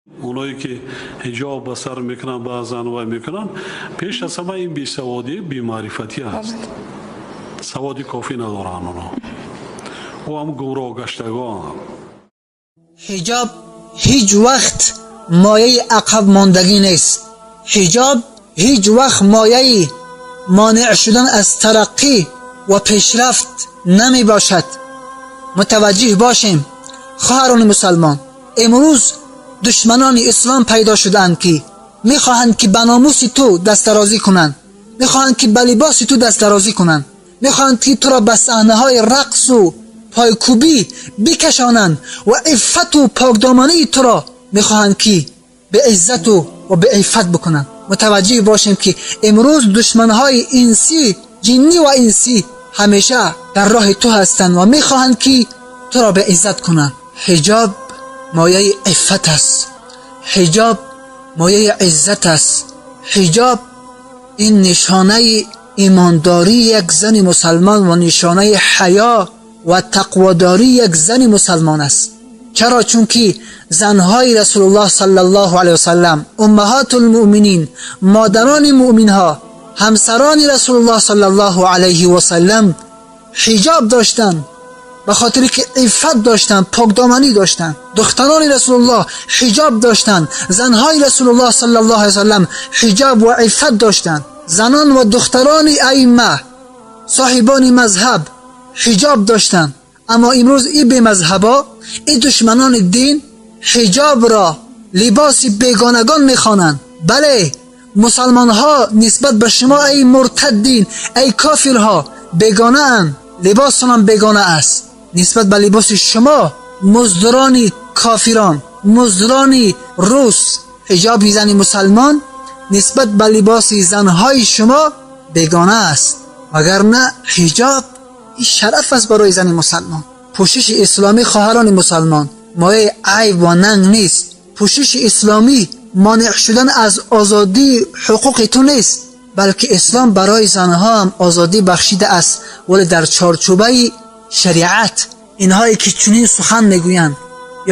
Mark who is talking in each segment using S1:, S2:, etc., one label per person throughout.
S1: Онҳое ки ҳиҷоб ба сар мекунанд, баъзан вай мекунанд, пеш аз ҳама ин бесаводӣ, бемаърифатӣ аст. Саводи кофӣ надоранд онҳо. Ӯ ҳам гумроҳ гаштагон.
S2: Ҳиҷоб ҳеҷ вақт мояи ақабмондагӣ нест. Ҳиҷоб ҳеҷ вақт мояи монеъ шудан аз тараққӣ ва пешрафт намебошад. Мутаваҷҷеҳ бошем, хоҳарони мусалмон, имрӯз душманони ислом пайдо шудаанд, ки мехоҳанд, ки ба номуси ту дастдарозӣ кунанд, мехоҳанд, ки ба либоси ту дастдарозӣ кунанд, мехоҳанд, ки туро ба саҳнаҳои рақсу пойкӯбӣ бикашонанд ва иффату покдомании туро мехоҳанд, ки беиззату ва беиффат бикунанд. Мутаваҷҷеҳ бошем, ки имрӯз душманҳои инсӣ, ҷиннӣ ва инсӣ ҳамеша дар роҳи ту ҳастанд ва мехоҳанд, ки туро беиззат кунанд. Ҳиҷоб мояи иффат аст, ҳиҷоб мояи иззат аст. Ҳиҷоб ин нишонаи имондории як зани мусалмон ва нишонаи ҳаё ва тақводории як зани мусалмон аст. Чаро? Чунки занҳои Расулуллоҳ саллаллоҳу алайҳи васаллам, уммаҳотулмуъминин, модарони муъминҳо, ҳамсарони Расулуллоҳ саллаллоҳу алайҳи васаллам ҳиҷоб доштанд, ба хотире ки иффат доштанд, покдоманӣ доштанд. Духтарони Расулуллоҳ ҳиҷоб доштанд, занҳои Расулуллоҳ саллаллоҳу алайҳи васаллам ҳиҷоб ва иффат доштанд, занон ва духтарони аимма, соҳибони мазҳаб ҳиҷоб доштанд. Аммо имрӯз ин бемазҳабо, ин душманони дин ҳиҷобро либоси бегонагон мехонанд. Бале, мусалмонҳо нисбат ба шумо, эй муртаддин, эй кофирҳо, бегонаанд, либосонам бегона аст нисбат ба либоси шумо, муздурони кофирон, муздурони рус. Ҳиҷоби зани мусалмон нисбат ба либоси занҳои шумо бегона аст, вагарна ҳиҷоб ин шараф аст барои зани мусалмон. Пӯшиши исломӣ, хоҳарони мусалмон, мояи айб ва нанг нест. Пӯшиши исломӣ монеъ шудан аз озодии ҳуқуқи ту нест, балки ислом барои занҳо ҳам озодӣ бахшида аст, вале дар чорчӯбаи шариат. Инҳое ки чунин сухан мегӯянд,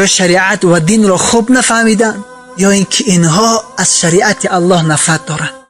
S2: ё шариат ва динро хуб нафаҳмиданд, ё ин ки инҳо аз шариати Аллоҳ нафрат доранд.